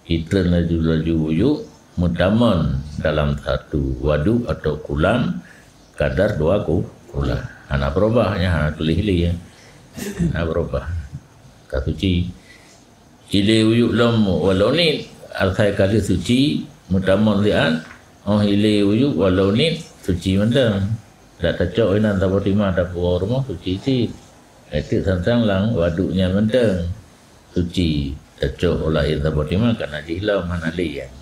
jitreun laju-laju uyueb meutamon dalam satu waduk atau kulam kadar dua ku-, kulah. Hana beurubah, nyan hana tuléh lé, ya. Hana beurubah. Ka suci. Ilé uyueb lom walau niet, asai ka lheueh suci, meutamon siat, 'oh ilé uyueb walau niet, suci mantong. Dak tacok inan saboh teuma tapuwoe rumoh, suci cit. Etek sang-sang lam waduk nyan mantong, suci. Tacok u laén saboh teuma ka najih lom, hana lé nyan.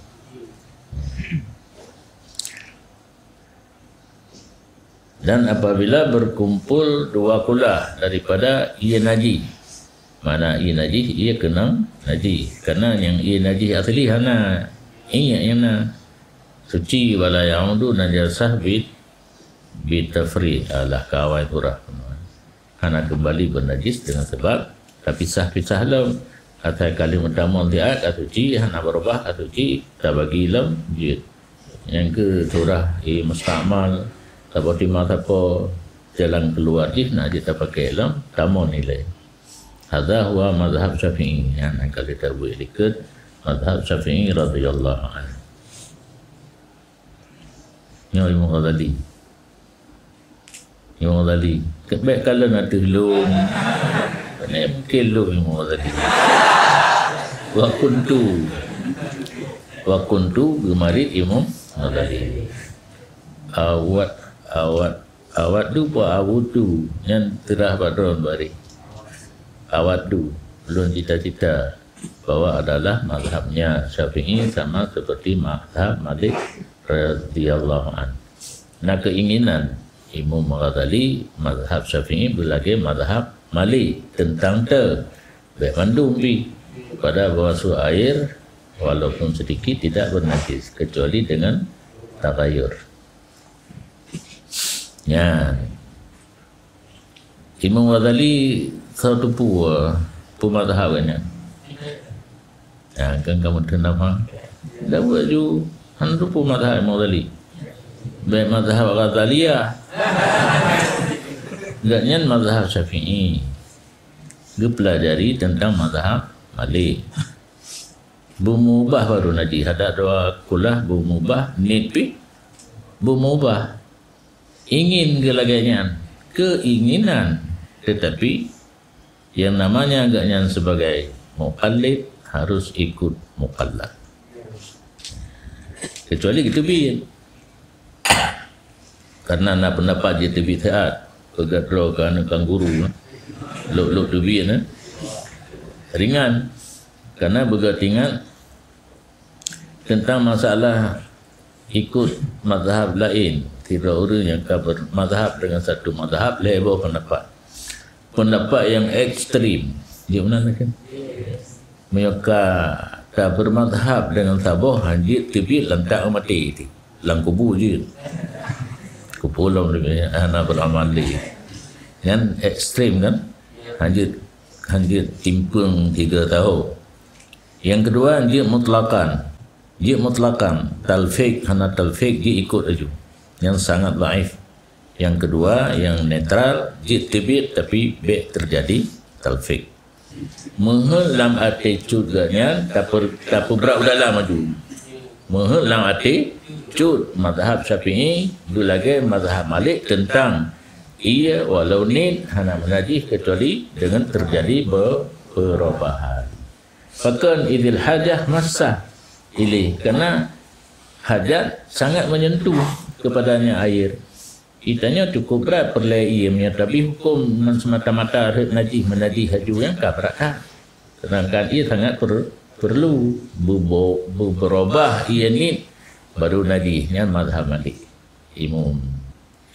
Dan apabila berkumpul dua kulah daripada ie najih, makna ie najih, ie keunong najih. Karena nyang ie najih asli hana, ingat nyang na. Suci, wala ya'udu najasah bit-, bitafriq. Alah, ka awai surah. Hana keumbali beunajis deungon sabab tapisah-pisah lom. Asai ka lheueh meutamong siat ka suci, hana beurubah ka suci, tabagi lom jeuet. Nyang keu surah ie mustakmal, saboh teuma sapo jalan keuluwa jih na jeuet tapakèk lom, tamong ilèe. Hadza huwa mazhab Syafi'i. Nyan nyang ka lheueh tabeuet likot mazhab Syafi'i radhiyallahu anhu. Nyoe Imam Ghazali. Imam Ghazali. Bèk kalon ateueh lôn. Bèk mungken lôn Imam Ghazali. Wa kuntu. Wa kuntu geumarit Imam Ghazali. Awad, awad, awaddu apa awutu. Nyan teurah bak droe bari. Awaddu. Lôn cita-cita bahwa adalah mazhabnya Syafi'i sama seperti mazhab Malik radhiyallahu anhu. Na keinginan Imam Ghazali mazhab Syafi'i beulagèe mazhab Malik teuntang te. Bèk mandum pih pada bahwa su air walaupun sedikit tidak bernajis kecuali dengan tagayur. Nyan. Imam Ghazali soe teupeu, peue mazhab geuh nyan? Ha, kan kamoe teunam ha. Dak buet ju hana teupeu mazhab Imam Ghazali. Bèk mazhab Ghazaliyah. Gobnyan mazhab Syafi'i. Geupeulajari teuntang mazhab Malik. Beumubah baru najih, adak dua kulah beumubah, niet pih beumubah. Ingin geuh lagèe nyan. keinginan, tetapi yang namanya agaknya sebagai muqallid harus ikut muqallad. Kecuali geuteubiet. Karena na pendapat jih teubiet siat. Peugah droe keu aneuk kanguru. Lok-lok teubiet, eh. Ringan. Karena beugöt ingat tentang masalah ikut mazhab lain. Sidroe ureuëng nyang ka bermazhab dengan satu mazhab, lhée boh pendapat. Pendapat yang ekstrem. Jeuet meunan kan? Meunyoe ka ta bermazhab dengan saboh, hanjeuet teubiet lantak maté tu. Lam kubu jeuet. Kubu lom hana beramal lé. Nyan ekstrem kan? Hanjeuet, hanjeuet timpeng tiga tahun. Yang kedua, jeuet mutlaqan. Jeuet mutlaqan, talfik hana talfik, jeuet ikut aju. Yang sangat dhaif. Yang kedua, yang netral, jeuet teubiet tapi bék terjadi talfik. Meuheuet lam até cut geuh nyan, taper-, tapeubrat u dalam aju. Meuheuet lam até cut, mazhab Syafi'i beulagée mazhab Malik tentang ie walau niet hana meunajih kecuali dengan terjadi be-, perubahan. Pakon idzil hajah massah ilaih, karena hajat sangat menyentuh kepadanya air. Geutanyoe cukup brat peureulée ie, meunyoe tabi huköm semata-mata rhot najih meunajih aju nyang ka brat that. Sedangkan ie sangat per-, perlu beubo-, beubeurubah ie niet baru najih, nyan mazhab Malik. Imam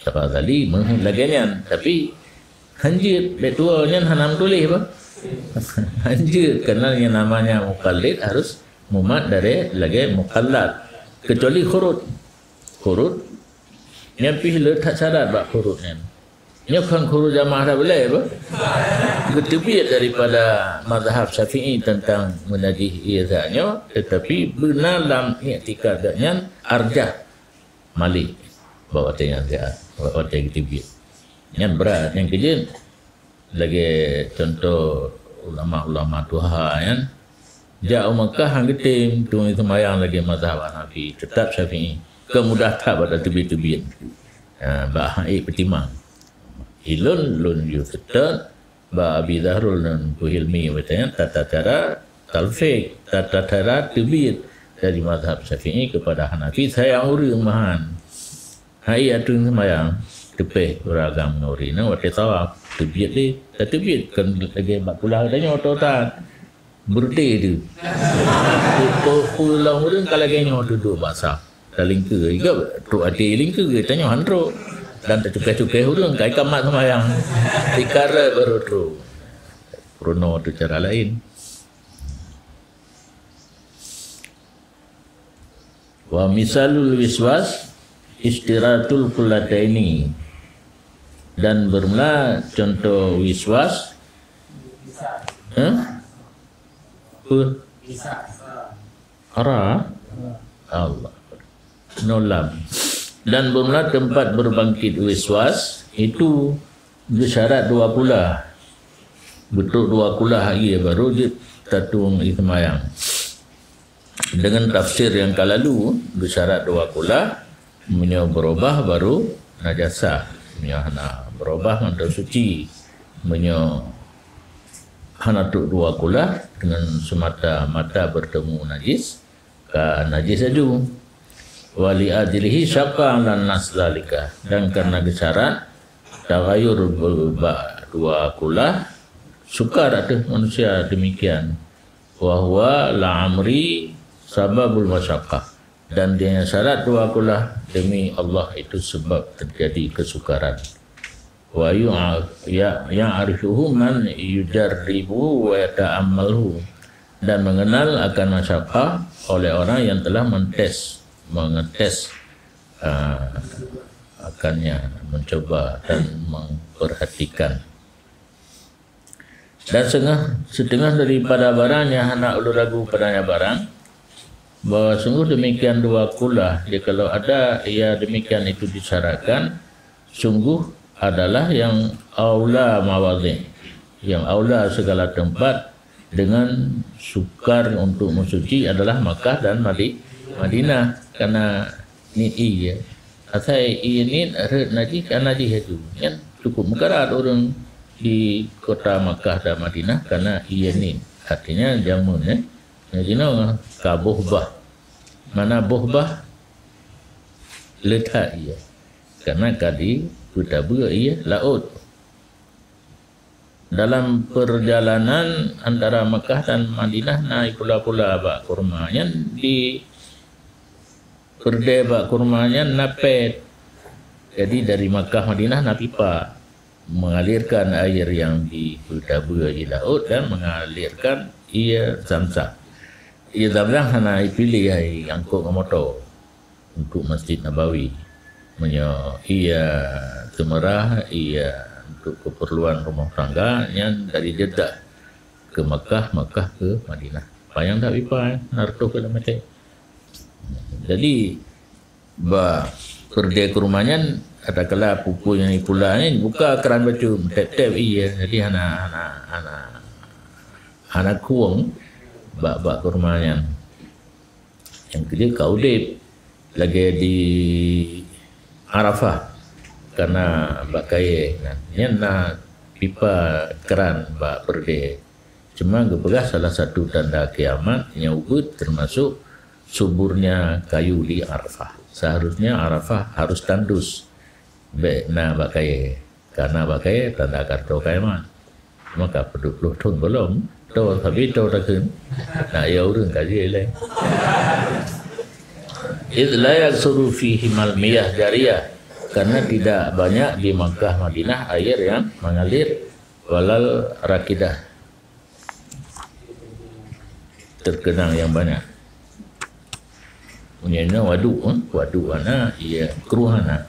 Al-Ghazali meuheuet lagée nyan, tapi hanjeuet, bék tuwoe nyan hana meutuléh bah. Hanjeuet, karena yang namanya muqallid harus mumat dari lagée muqallad. Kecuali khurut. Khurut nyan pih le that syarat bak khurut nyan. Nyoe kon khurut jamaah dah boleh bah. Geuteubiet daripada mazhab Syafi'i tentang meunajih ie zat nyoe, tetapi beuna lam iktikad geuh nyan arjah Malik bak watée nyan siat, bak watée geuteubiet. Nyan brat, nyan keujeuet. Lagée contoh ulama-ulama tuha nyan, jak u Makkah han geutem tueng seumayang lagée mazhab Hanafi, teutap Syafi'i. Keu mudah that bak tateubiet-teubiet. Ha, bak hana ék peutimang. Ilôn, lôn yue seutôt, bak Abi Zahrul dan Abu Hilmi, watée nyan tata cara talfik, tata cara teubiet dari mazhab Syafi'i kepada Hanafi, sayang ureuëng meuhan. Hai ateueh seumayang, teupeh ureuëng agam ngon ureuëng nyan watée tawaf, teubiet lé, tateubiet kon lagée bak kulah geutanyoe toh tan. Beureuti tu. Pu-, pu-, pulang ureuëng ka lagée nyoe dudoe bak saf. Talingkeue, iga trok até lingkeue, tanyoe han trok. Dan tacukéh-cukéh ureuëng, kai ka mat seumayang. Ikareuet baru trok. Peurunoe tu cara laén. Wa misalul wiswas istiratul kullataini. Dan bermula contoh wiswas. Hah? Apa? Ara? Allah. Nolam. Dan bermula tempat berbangkit wiswas itu bersyarat dua kulah. Betul dua kulah air baru jeuet tatueng ie seumayang. Dengan tafsir yang ka lalu, bersyarat dua kulah, meunyoe berubah baru najasah. Meunyoe hana berubah mantong suci. Meunyoe hana trok dua kulah, dengan semata-mata bertemu najis, ka najis aju. Wa li ajlihi syaqqa 'alan nas dzalika. Dan karena geusyarat tagayur bak dua kulah, sukar ateueh manusia demikian. Wa huwa la amri sababul masyaqqah. Dan dia syarat dua kulah demi Allah itu sebab terjadi kesukaran. Wa yu'a-, ya-, ya'rifuhu man yujarribuhu wa yata'ammaluhu. Dan mengenal akan masyaqqah oleh orang yang telah mentes, mengetes, ah, akannya, mencoba dan memperhatikan. Dan setengah, setengah daripada barang nyang hana ulôn ragu padanya barang, bahwa sungguh demikian dua kulah, jikalau ada ia demikian itu disyaratkan, sungguh adalah yang aula mawadhi', yang aula segala tempat dengan sukar untuk mensuci adalah Makkah dan Madi-, Madinah, karena niet ie. Asai ie niet rhot najih, ka najih aju. Nyan cukup meukarat ureuëng di kota Makkah dan Madinah karena ié nit. Artinya jameun, eh. Nyang jinoe ka boh bah. Mana boh bah? Leutak ié. Karena ka dipeutabeu ié laôt. Dalam perjalanan antara Makkah dan Madinah na pula-pula bak kurma. Nyan di peureudée bak kurma nyan na pet. Jadi dari Makkah Madinah na pipa mengalirkan air yang dipeutabeu di laôt dan mengalirkan ié Zamzam. Ié Zamzam hana ipiléh hai angkot ngon moto untuk Masjid Nabawi. Meunyoe ié teumeurah, ié untuk keperluan rumah tangga, nyan dari Jeddah ke Makkah, Makkah ke Madinah. Panyang that pipa, eh, enam ratus kilometer. Jadi, bak peureudée kurma nyan, adakala pukul nyang ipula nyan, buka keran bacut, tép-tép ié. Jadi, hana, hana, hana, hana kueng bak, bak kurma nyan. Nyang keujeuet ka udeb lagée di Arafah, kana bak kayée nyan. Nyan na pipa keran bak peureudée. Cuma geupeugah salah satu tanda kiamat nyang ubit termasuk suburnya kayu di Arafah. Seharusnya Arafah harus tandus, bék na bak kayée. Kana bak kayée tanda karto kiamat. Maka peuduek ploh thon gohlom, to sabe to takheun. Nak ya ureuëng ka jih lé. Id la yaksuru fihi mal miyah jariyah, karena tidak banyak di Makkah Madinah air yang mengalir, walal rakidah, terkenang yang banyak. Punya waduk, eh? Waduk hana, iya, kruh hana.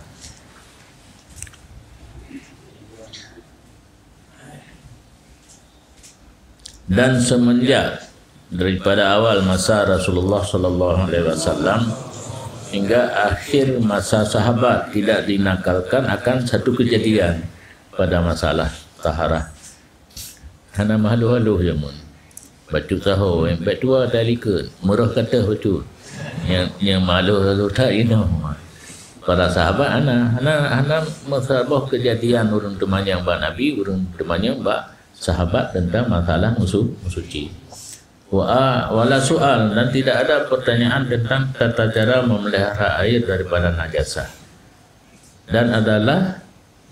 Dan semenjak daripada awal masa Rasulullah sallallahu alaihi wasallam hingga akhir masa sahabat tidak dinakalkan akan satu kejadian pada masalah taharah. Hana meuhaloh-haloh jameun. Bacut saho, bék tuha talikot, meurah ka teuh bacut. Nyang, nyang meuhaloh-haloh that inoe. Para sahabat hana, hana, hana meusaboh keujadian ureuëng teumanyong bak Nabi, ureuëng teumanyong bak sahabat tentang masalah musu-, musuci. Wa a-, wala su'al, dan tidak ada pertanyaan tentang tata cara memelihara air daripada najasah. Dan adalah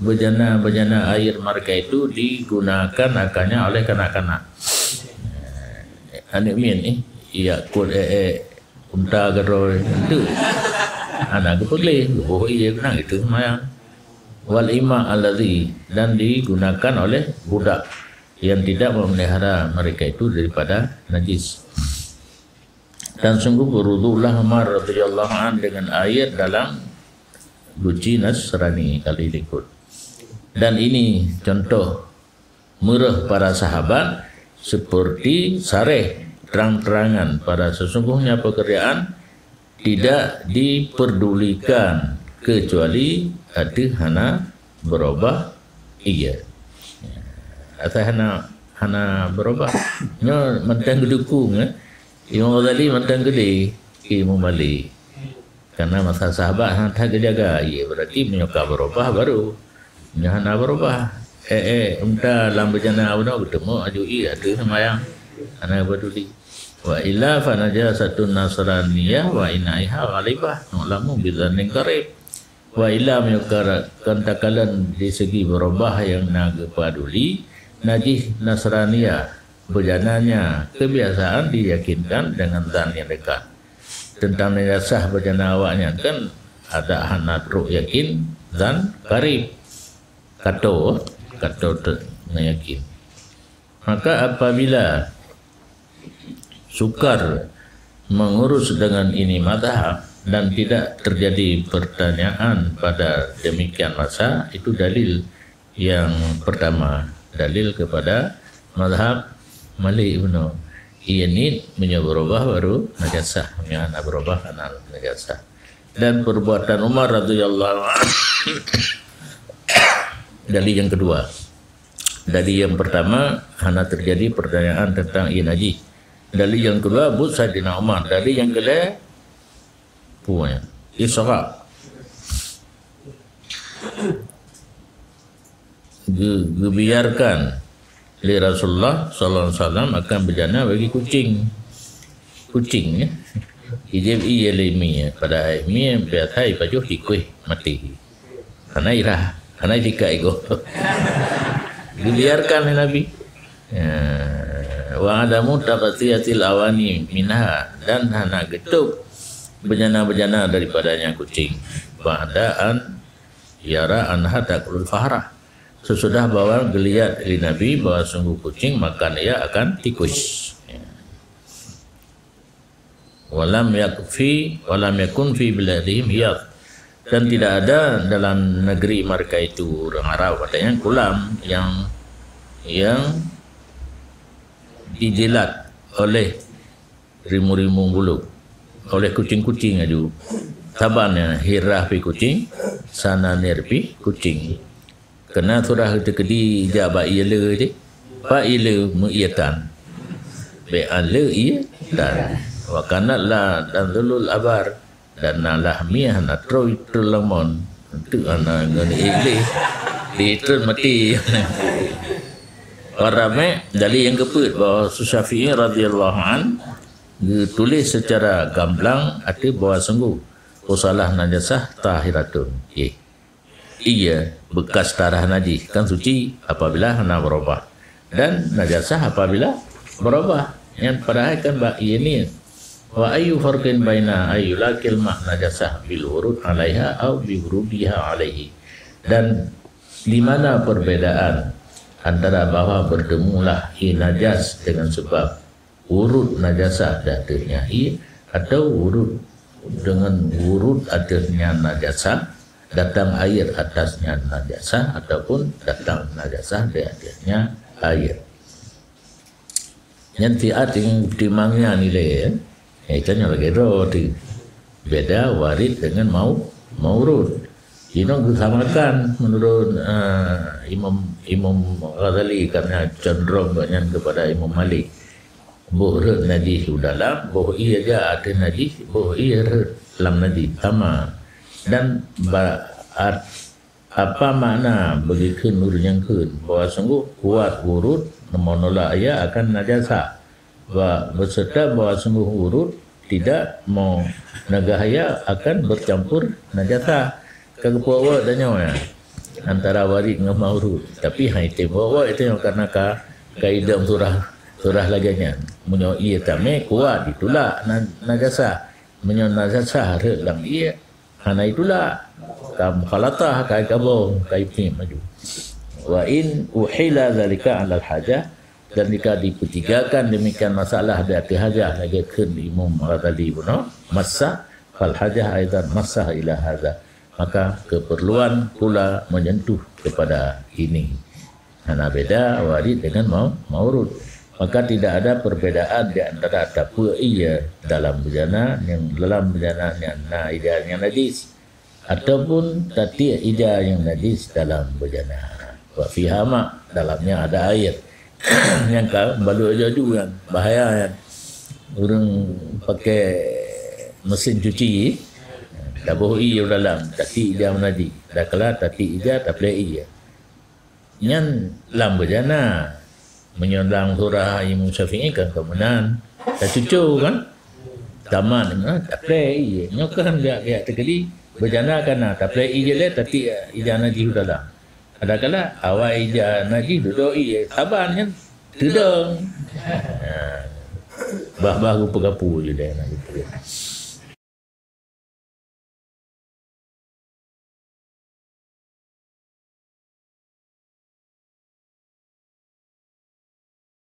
bejana-bejana air mereka itu digunakan akannya oleh kanak-kanak. Aneuk miet ni, iya kot ék-ék unta keudroe, enteuk. Hana geupeugleh, oh iya, beunang itu seumayang. Wal ima alladzi, dan digunakan oleh budak yang tidak memelihara mereka itu daripada najis. Dan sungguh berwudulah Umar radhiyallahu anh dengan air dalam guci Nasrani kali likot. Dan ini contoh meureuh para sahabat seperti sareh terang-terangan pada sesungguhnya pekerjaan tidak diperdulikan kecuali ateueh hana berubah iya. Asai hana, hana berubah. Nyoe mantong geudukung, eh. Imam Ghazali mantong geudeh, Imam Malik. Karena masa sahabat hana that geujaga, iya berarti meunyoe ka berubah baru. Nyoe hana berubah. Eh, eh, unta lam beujana bunoe geuteumé aju ié ateueh seumayang. Hana peduli. Wa illa fa najasatun nasraniyah wa inaiha ghalibah. Nu'lamu bidzannin qarib. Wa illa meunyoe ka-, kon takalon di segi berubah nyang na geupaduli, najih Nasraniyah, beujananya kebiasaan diyakinkan dengan zan nyang dekat. Tentang najasah beujana awaknyan kan ada hana trok yakin zan karib. Kato, kato te-, neuyakin. Maka apabila sukar mengurus dengan ini mazhab dan tidak terjadi pertanyaan pada demikian masa, itu dalil yang pertama, dalil kepada mazhab Malik ibnu. Iya nit meunyoe berubah baru najasah, meunyoe hana berubah hana najasah. Dan perbuatan Umar radhiyallahu anhu dalil yang kedua. Dalil yang pertama, hana terjadi pertanyaan tentang ié najih. Dalil yang kedua, buet Saidina Umar. Dalil yang kele-, punya. Isra. ge-, gebiarkan lé Rasulullah sallallahu alaihi wasallam akan beujana bagi kucing. Kucing, ya. Ijép ie lé mie, padahai mie biasa ipajoh tikus mati. Hana irah, hana isikak igoe. Gebiarkan lé Nabi. Ya. Wa adamu taghtiyatil awani minha, dan hana geutôb beujana-beujana daripadanya kucing. Ba'da an yara anha takulul fahrah. Sesudah bahwa geuliat lé Nabi bahwa sungguh kucing makan ia akan tikus. Ya. Walam yakfi, walam yakun fi biladihim hiyat. Dan tidak ada dalam negeri mereka itu, orang Arab katanya, kolam yang, yang dijilat oleh rimueng-rimueng bulu, oleh kucing-kucing aju. Saban nyan hirah pih kucing, sananir pih kucing. Keunan surah teukeudi jak bak ie le jih. Bak ie le meu ie tan. Bèk an le ie tan. Wa kanat la tanzulul abar. Dan na lah mie hana trôi treun lam mon. Teuk hana ngon ie le. Di treun mati. Wa rabi', dalil nyang keupeuet bahwa Syafi'i radhiyallahu an geutuléh seucara gamblang ateueh bahwa sungguh usalah najasah tahiratun. Ie. Ie bekas tarah najih kan suci apabila hana beurubah, dan najasah apabila beurubah. Nyan padahai kan bak ie niet. Wa ayyu farqin baina ayyulaqil ma' najasah bil wurud 'alaiha aw bi wurudiha 'alaihi. Dan di mana perbedaan antara bahwa bertemulah ie najas dengan sebab wurud najasah di ateueh nyan ie, atau wurud dengan wurud ateueh nyan najasah, datang air atas nyan najasah, ataupun datang najasah di ateueh nyan air. Nyan siat nyang timang nyan nilai, ya. Eh, itu nyan lagèe droe tu. Beda warid dengan mau-, maurud. Jinoe geusamakan menurut, eh, Imam, Imam Ghazali, karena cenderung gobnyan kepada Imam Malik. Boh rhot najih u dalam, boh ie jak ateueh najih, boh ie rhot lam najih, sama. Dan ba-, at-, apa makna beugikheun ureueng nyang kheun bahwa sungguh kuat wurud menolak ia akan najasah? Ba-, beserta bahwa sungguh wurud tidak meunegah ia akan bercampur najasah. Ka geupeubuet tanyoe nyan antara warid ngon maurud. Tapi hai tem buet-buet itu nyoe karena ka, ka idong surah, surah lagèe nyan. Meunyoe ie tamè kuat ditulak na-, najasah. Meunyoe najasah rhot lam ie, hana itulak. Ka mukhalatah, ka ikabong, ka ipiem laju. Wa in uhila zalika 'alal hajah, dan jika dipeutigakan demikian masalah di ateueh hajah lagèe kheun Imam Ghazali bunoe, massa fal hajah aidan massa ila hadza, maka keperluan pula menyentuh kepada ini. Hana beda warid dengan mau-, maurud. Maka tidak ada perbedaan di antara tapeue ie dalam beujana nyang dalam beujana nyang na ija nyang najis, ataupun tatiek ija nyang najis dalam beujana. Wa fiha ma, dalamnya ada air. Nyang ka balut aju-aju nyan, bahaya nyan. Ureueng pakai mesin cuci, taboh ie u dalam, tatiek ija najis. Dakala tatiek ija, taplè ie. Nyan lam beujana. Meunyoe lam surah Imam Syafi'i kan ka meunan. Tacuco kan? Tamat, ha, taplè ie. Nyoe kan biak-biak teukeudi. Beujana kan na, taplè ie lé, tatiek ija najih u dalam. Kadang-kadang awai ija najih dudoe ie. Saban kan? Teudong. Ha. Bah-bah geupeugapu je deh na geupeu.